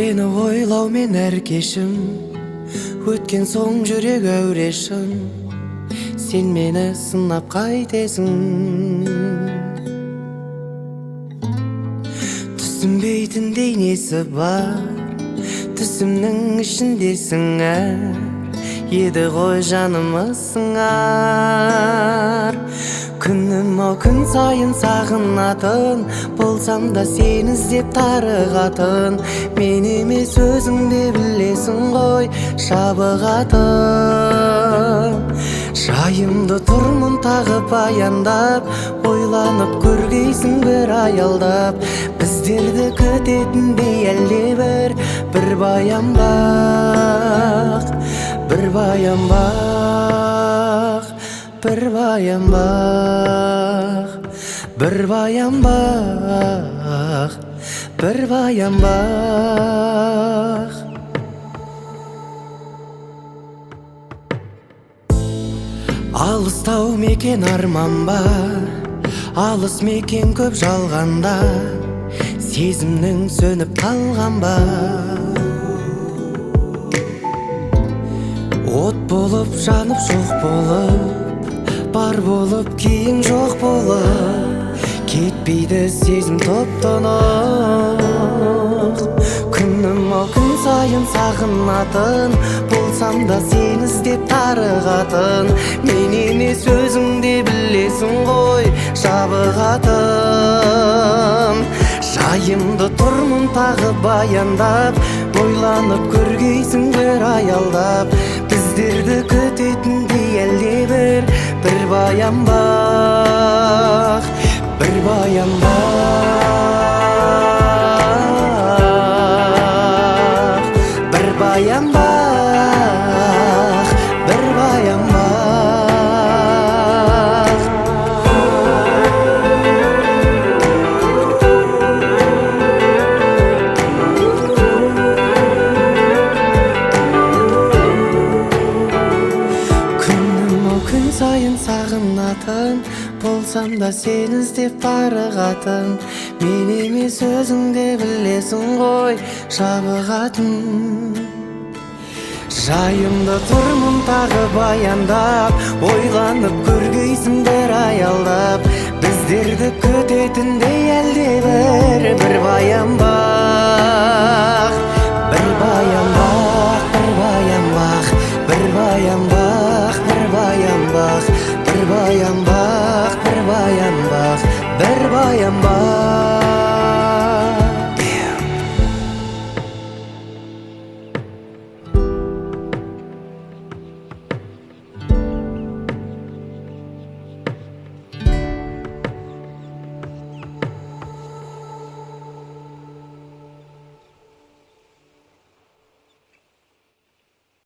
Сені ойлаумен әр кешім, өткен соң жүрек әурешім. Сен мені сынап қайтесің? Түсінбейтіндей несі бар, түсімнің ішіндесің әр. Еді ғой жанымы сыңар. Күнім ау күн сайын сағынатын, болсам да сені іздеп тарығатын. Мен емес өзің де білесің ғой жабығатын. Жайымды тұрмын тағы баяндап, ойланып көргейсің бір аялдап. Біздерді күтетіндей әлде бір баян бақ, бір баян бақ, бір баян бақ, бір баян бақ, бір баян бақ. Алыстау мекен арман ба, алыс мекен көп жалғанда, сезімнің сөніп қалған ба? От болып жанып жоқ болып, бар болып кейін жоқ болып, кетпейді сезім топ-тұнық. Күнім ау күн сайын сағынатын, болсам да сені іздеп тарығатын. Мен емес өзің де білесің ғой жабығатын. Жайымды тұрмын тағы баяндап, ойланып көргейсің бір аялдап. Біздерді күтетіндей әлде бір баян бақ, бір баян бақ, бір баян бақ, бір баян бақ. Күнім ау күн сайын сағынатын, болсам да сені іздеп тарығатын. Мен емес өзің де білесің ғой жабығатын. Жайымды тұрмын тағы баяндап, ойланып көргейсің бір аялдап. Біздерді күтетіндей әлде бір баян бақ, бір баян бақ, бір баян бақ, бір баян бақ, бір баян бақ, бір баян бақ, бір баян бақ, бір баян бақ.